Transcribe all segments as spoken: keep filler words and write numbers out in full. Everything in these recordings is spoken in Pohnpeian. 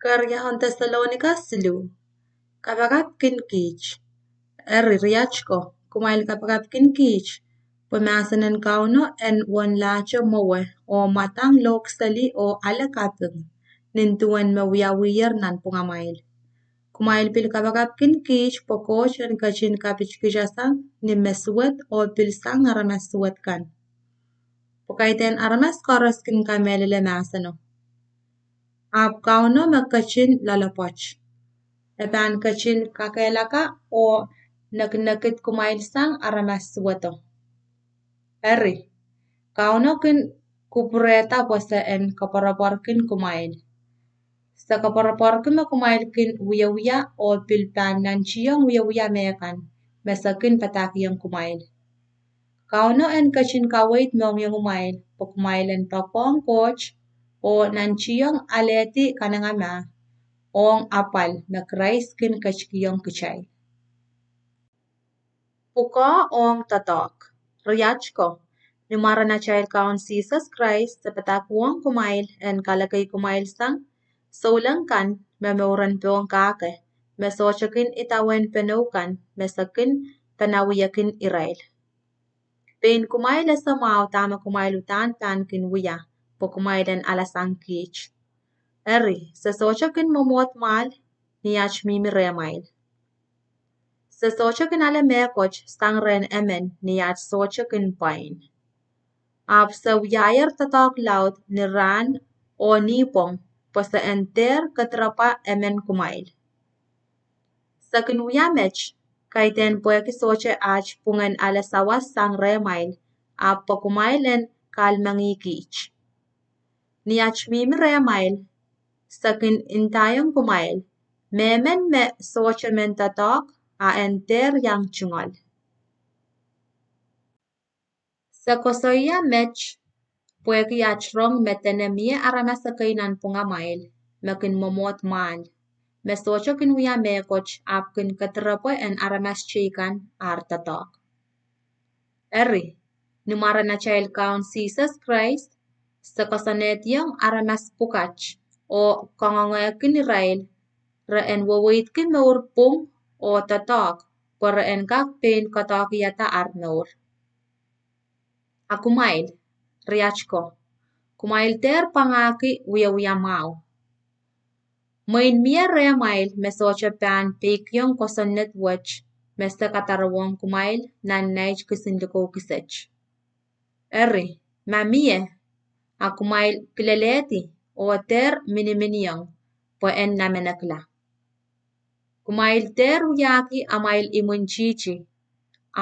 Keriaun Tesalonika siluh. Kapakapkin kiht. Eri, riat ko, kumwail kapakapkin kiht, pwe mahsen en Kauno en uwenlahte mwowe oh mwadang lohkseli oh ale kaping, nin duwen me wiawiher nanpwungamwail. Kumwail pil kapakapkin kiht pwe Koht en ketin kapitkihtasang ni me suwed oh pil sang aramas suwed kan. Pwe kaidehn aramas koaros kin kamehlele mahseno. Ahpw Kauno me ketin loalopwoat, e pahn ketin kakehlaka oh nekinekid kumwail sang aramas suwedo. Eri, Kauno kin kupwurehda pwe se en koapworopworki kumwail. Se koapworopworki me kumwail kin wiewia oh pil pahn nantihong wiewia mehkan me se kin padahkihong kumwail. Kauno en ketin kaweid mohngiongumwail pwe kumwail en poakohng Koht oh nantihong alehdi kanengamah ong apwal me Krais kin ketikihong kitail. Pwukoa ong doadoahk. Riat ko, ni mwaren atail Kaun Sises Krais, se padahkihong kumwail en kalekei kumwail sang souleng kan me mouren pohn kahke, me sohte kin idawehn penou kan me se kin panawihkin irail. Pein kumwail ese mwahu dahme kumwail uhdahn pahn kin wia, pwe kumwail en alasang kiht. Eri, se sohte kin mwomwohd mwahl ni at mihmi rehmwail. Se sohte kin ale mehkot sang rehn emen ni at sohte kin pwain. Ahpw se wiahier doadoahk laud ni rahn oh nipwong, pwe se en dehr kedirepwa emen kumwail. Se kin wia met, kaidehn pwehki sohte at pwungen ale sawas sang rehmwail, ahpw pwe kumwail en kahlemengih kiht. Ni at mihmi rehmwail, se kin ndaiong kumwail, mehmen me sohte men doadoahk, a en dehr iang tungoal. Se koasoia met, pwehki at rong me dene mie aramas ekei nanpwungamwail, me kin mwomwohd mwahl, me sohte kin wia mehkot ahpw kin kedirepwe en aramas teikan ar doadoahk. Eri, ni mwaren atail Kaun Sises Krais, se koasoanehdiong aramas pwukat, oh kangoangehkin irail, re en weweidki mour pwung oh doadoahk, pwe re en kak pein koadoahkihada ar mour. A kumwail, riat ko, kumwail dehr pwangahki wiewia mwahu. Mwein mie rehmwail me sohte pahn peikiong kosonned wet me se kadarowohng kumwail nan nait kisin likou kiset. Eri, ma mie, a kumwail kilelehdi oh dehr miniminiong, pwe en namenekla. Kumwail dehr wiahki amwail imwintihti,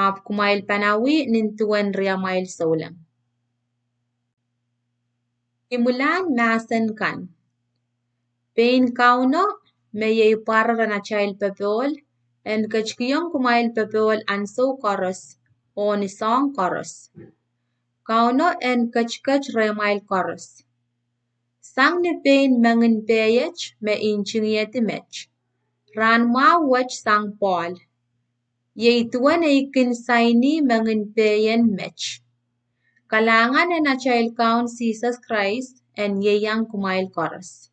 ahpw kumwail panawih nin duwen riamwail souleng. Imwilahn mahsen kan. Pein Kauno, me iei pwararen atail popohl, en ketikihong kumwail popohl ansou koaros oh ni soahng koaros. Kauno en ketiket rehmwail koaros. Sang ni pein mengin peiet me I ntingihedi met, rahn mwahu wet sang Pohl, iei duwen ei kin saini mengin peien met. Kalahngan en atail Kaun Sises Krais en ieiang kumwail koaros.